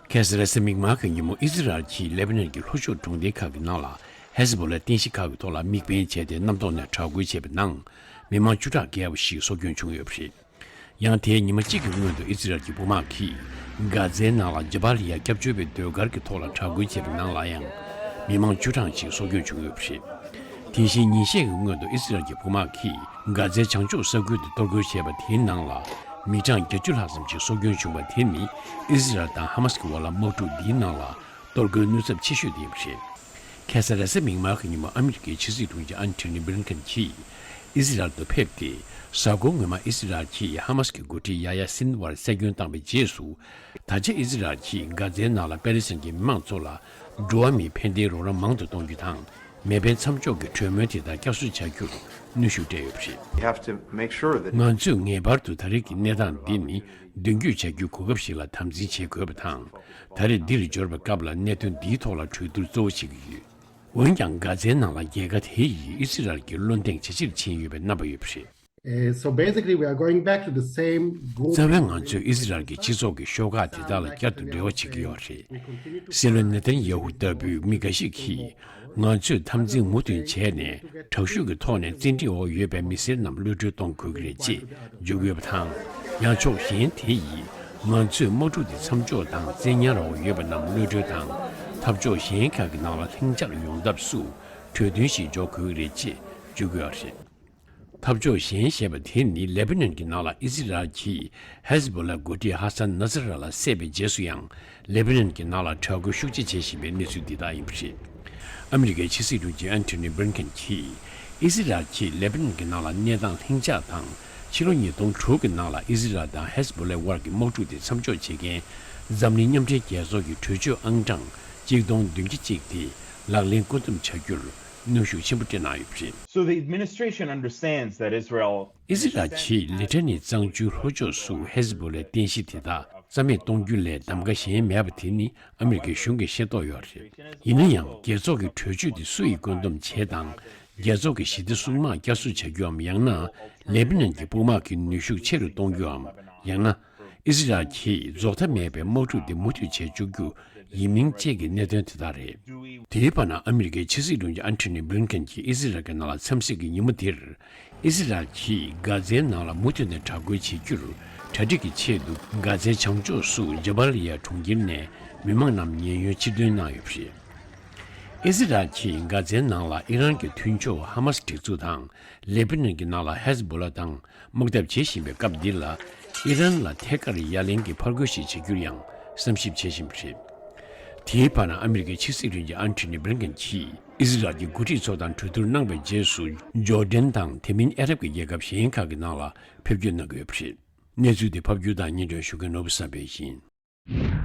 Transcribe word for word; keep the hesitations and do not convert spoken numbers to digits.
ཁ་སང་རེས་གཟའ་མིག་དམར་གྱི་ཉིན་མོ་ཨི་ཟི་རལ་གྱིས་ལེ་པ་ནན་གྱི་ལྷོ་ཕྱོགས་གྲོང་སྡེ་ཁག་གི་ནང་ལ་ཧེ་ཟི་བྷོ་ལའི་རྟེན་གཞི་ཁག་གི་ཐོག་ལ་དམིགས་འབེན་བྱས་ཏེ་གནམ་ཐོག་ནས་དྲག་རྒོལ་བྱས་པའི་ནང་མི་མང་བཅུ་ཕྲག་བརྒལ་བ་ཞིག་སྲོག་སྐྱོན་བྱུང་ཡོད་པ་རེད། ཡང་དེའི་ཉི་མ་གཅིག་གི་སྔོན་དུ་ཨི་ཟི་རལ་གྱི་དཔུང་དམག་གིས་གྷ་ཛའི་ནང་ལ་ཇ་བ་ལི་ཡ་སྐྱབས་བཅོལ་བའི་ཟློས་གར་གྱི་ཐོག་ལ་དྲག་རྒོལ་བྱས་པའི་ནང་ལ་ཡང་མི་མང་བཅུ་གྲངས་ཤིག་སྲོག་སྐྱོན་བྱུང་ཡོད་པ་རེད། དེ་བཞིན་ཉིན་ཤས་ཀྱི་སྔོན་དུ་ཨི་ཟི་རལ་གྱི་དཔུང་དམག་གིས་གྷ་ཛའི་བྱང་ཕྱོགས་ས་ཁུལ་དུ་གཏོར་རྒོལ་བྱས་པ་དེའི་ནང་ལ་མི་གྲངས་བརྒྱད་ཅུ་ལྷག་ཙམ་ཞིག་སྲོག་སྐྱོན་བྱུང་བ་དེ་ནི་ཨི་ཟི་རལ་དང་ཧ་མ་སི་གི་བར་ལ་དམག་འཁྲུག་འདིའི་ནང་ལ་གཏོར་རྒོལ་ནུས་ཚབས་ཆེ་ཤོས་དེ་ཡིན་པ་རེད། ཁ་སང་རེས་གཟའ་མིག་དམར་གྱི་ཉིན་མོ་ཨ་མི་རི་ཀའི་ཕྱི་སྲིད་དྲུང་ཆེ་ཨན་ཐོ་ནི་བྷི་ལིན་ཁན་གྱིས་ཨི་ཟི་རལ་དུ་ཕེབས་ཏེ། གཟའ་འཁོར་སྔོན་མ་ཨི་ཟི་རལ་གྱིས་ཧ་མ་སི་གི་འགོ་ཁྲིད་ཡ་ཡ་སིན་ཝར་གསལ་སྐྱོན་བཏང་བའི་རྗེས་སུ། ད་ཆ་ཨི་ཟི་རལ་གྱིས་གྷ་ཛའི་ནང་ལ་པེ་ལེ་སི་ཐན་གྱི་མི་མང་ཚོ་ལ་འགྲོ་བ་མིའི་ཕན་བདེའི་རོགས་རམ་མང་དུ་གཏོང་རྒྱུ་དང་། མེ་འཕེན་མཚམས་འཇོག་གི་གྲོས་མོལ་དེ་དག་བསྐྱར་གསོ་བྱ་རྒྱུར་གནོན་ཤུགས་སྤྲད་ཡོད་པ་རེད། We have to make sure that ང་ཚོས་ངེས་པར་དུ་ད་རེས་ཀྱི་གནས་སྟངས་འདི་ནི་མདུན་སྐྱོད་བྱ་རྒྱུའི་གོ་སྐབས་ཤིག་ལ་དམ་འཛིན་བྱེད་དགོས་པ་དང་། ད་རེས་འདིར་འབྱོར་བའི་སྐབས་ལ་གནད་དོན་འདིའི་ཐོག་ལ་གྲོས་བསྡུར་གཙོ་བོ་བྱེད་ཀྱི་ཡོད། འོན་ཀྱང་། གྷ་ཛའི་ནང་ལ་རྒྱལ་ཁ་དེ་ཡིས་ཨི་སི་རལ་གྱི་བློ་གདེང་ཇེ་ཆེར་ཕྱིན་ཡོད་པའི་རྣམ་པ་ཡོད་པ་རེད། Uh, so basically, we are going back to the same group. རྩ་བའི་ང་ཚོས་ཨི་སི་རལ་གྱི་སྤྱི་ཚོགས་ཀྱི་ཤོག་ཁག་དེ་དག་ལ་བསྐྱར་དུ་འབྲེལ་བ་བྱེད་ཀྱི་ཡོད་རེད། སྲིད་བློན་ནེ་ཐན་ཡ་ཧུ་ལྟ་བུའི་མི་འགའ་ཞིག་གིས། ང་ཚོས་འཐབ་འཛིང་མུ་མཐུད་བྱས་ནས། དྲག་ཤུགས་ཀྱི་ཐོག་ནས་བཙན་ཁྲིད་འོག་ཡོད་པའི་མི་སེར་རྣམས་གློད་གྲོལ་གཏོང་དགོས་ཀྱི་རེད་ཅེས་བརྗོད་ཀྱི་ཡོད་པ་དང་། ཡང་ཕྱོགས་གཞན་དེ་ཡིས། ང་ཚོས་དམག་འཁྲུག་དེ་མཚམས་འཇོག་དང་བཙན་ཉར་འོག་ཡོད་པ་རྣམས་གློད་གྲོལ་དང་། འཐབ་ཕྱོགས་གཞན་ཁག་གི་ནང་ལ་ལྷིང་འཇགས་ཡོང་ཐབས་སུ་གྲོས་མཐུན་ཞིག་འཇོག་དགོས་ཀྱི་རེད་ཅེས་བརྗོད་ཀྱི་ཡོད་རེད། འཐབ་ཕྱོགས་གཞན་ཞེས་པ་དེ་ནི་ལེ་པ་ནན་གྱི་ནང་ལ་ཨི་སི་རལ་གྱིས་ཧེ་ཟི་བྷོ་ལའི་འགོ་ཁྲིད་ཧ་སན་ནཱ་སི་ར་ལ་བསད་པའི་རྗེས་སུ་ཡང་། ལེ་པ་ནན་གྱི་ནང་ལ་དྲག་རྒོལ་ཤུགས་ཆེ་བྱེད་བཞིན་པའི་གནས་ཚུལ་འདི་དག་ཡིན་པ་རེད། ཨ་མི་རི་ཀའི་ཕྱི་སྲིད་དྲུང་ཆེ་ཨན་ཐོ་ནི་བྷི་ལིན་ཁན་གྱིས། ཨི་སི་རལ་གྱིས་ལེ་པ་ནན་གྱི་ནང་ལ་གནས་སྟངས་ལྷིང་འཇགས་དང་། ཕྱི་ལོ་ཉིས་སྟོང་དྲུག་གི་ནང་ལ་ཨི་སི་རལ་དང་ཧེ་ཟི་བྷོ་ལའི་དབར་གྱི་དམག་འཁྲུག་དེ་མཚམས་འཇོག་བྱེད་མཁན། འཛམ་གླིང་མཉམ་འབྲེལ་རྒྱལ་ཚོགས་ཀྱི་གྲོས་ཆོད་ཨང་གྲངས་གཅིག་སྟོང་བདུན་བརྒྱ་གཅིག་དེ་ལག་ལེན་བཀོད་འདོམས་བྱ་རྒྱུར་གནོན་ཤུགས་ཆེན་པོ་སྤྲད་གནང་ཡོད་པ་རེད། So the administration understands that Israel ཨི་སི་རལ་གྱིས་ལི་ཐ་ནི་གཙང་ཆུའི་ལྷོ་ཕྱོགས་སུ་ཧེ་ཟི་བྷོ་ལའི་རྟེན་གཞི་དེ་དག་རྩ་མེད་གཏོང་རྒྱུ་ལས་གདམ་ག་གཞན་མེད་པ་དེ་ནི་ཨ་མི་རི་ཀའི་གཞུང་གིས་ཤེས་རྟོགས་ཡོད་རེད། ཡིན་ན་ཡང་། རྒྱལ་ཚོགས་ཀྱི་གྲོས་ཆོད་དེ་སུ་ཡིས་བཀོད་འདོམས་བྱས་དང་། རྒྱལ་ཚོགས་ཀྱི་ཞི་བདེ་སྲུང་དམག་བསྐྱར་གསོ་བྱ་རྒྱུའམ། ཡང་ན། ལེ་པ་ནན་གྱི་དཔུང་དམག་གི་ནུས་ཤུགས་ཆེ་རུ་གཏོང་རྒྱུའམ། ཡང་ན། ཨི་སི་རལ་གྱིས་རྫོགས་མཐའ་མེད་པའི་དམག་འཁྲུག་དེ་མུ་མཐུད་བྱེད་བཅུག་རྒྱུ་ཡིན་མིན་བཅས་ཀྱི་གནད་དོན་དེ་དག་རེད། དེའི་བར་ན། ཨ་མི་རི་ཀའི་ཕྱི་སྲིད་དྲུང་ཆེ་ཨན་ཐོ་ནི་བྷི་ལིན་ཁན་གྱིས་ཨི་སི་རལ་གྱི་ནང་ལ་འཚམས་གཟིགས་ཀྱི་ཉིན་མོ་དེར། ཨི་སི་རལ་གྱིས་གྷ་ཛའི་ནང་ལ་མུ་མཐུད་ནས་དྲག་རྒོལ་བྱེད་རྒྱུར་གྲ་སྒྲིག་གི་ཆེད་དུ། གྷ་ཛའི་བྱང་ཕྱོགས་སུ་ཇ་བ་ལི་ཡ་གྲོང་ཁྱེར་ནས་མི་མང་རྣམས་ཉེན་གཡོལ་ཕྱིར་འདོན་གནང་ཡོད་པ་རེད། ཨི་སི་རལ་གྱིས་གྷ་ཛའི་ནང་ལ་ཨི་རན་གྱི་མཐུན་ཕྱོགས་ཧ་མ་སི་སྒྲིག་འཛུགས་དང་། ལེ་པ་ནན་གྱི་ནང་ལ་ཧེ་ཟི་བྷོ་ལ་དང་དམག་འཐབ་བྱེད་བཞིན་པའི་སྐབས་འདི་ལ། ཨི་རན་ལ་ཐད་ཀར་ཡ་ལན་གྱི་ཕར་རྒོལ་ཞིག་བྱེད་རྒྱུར་ཡང་བསམ་ཞིབ་བྱེད་བཞིན་པ་རེད། དེའི་བར་ན། ཨ་མི་རི་ཀའི་ཕྱི་སྲིད་དྲུང་ཆེ་ཨན་ཐོ་ནི་བྷི་ལིན་ཁན་གྱིས་ཨི་སི་རལ་གྱི་འགོ་ཁྲིད་ཚོ་དང་གྲོས་བསྡུར་གནང་བའི་རྗེས་སུ། ཇོར་ཌན་དང་དེ་མིན་ཨ་རབ་ཀྱི་རྒྱལ་ཁབ་གཞན་ཁག་གི་ནང་ལ་ཕེབས་སྐྱོད་གནང་གི་ཡོད་པ་རེད། གནས་ཚུལ་འདི་ཕབ་སྒྱུར་དང་སྙན་སྒྲོན་ཞུ་མཁན་ནོར་བུ་བསམ་འཕེལ་ཡིན།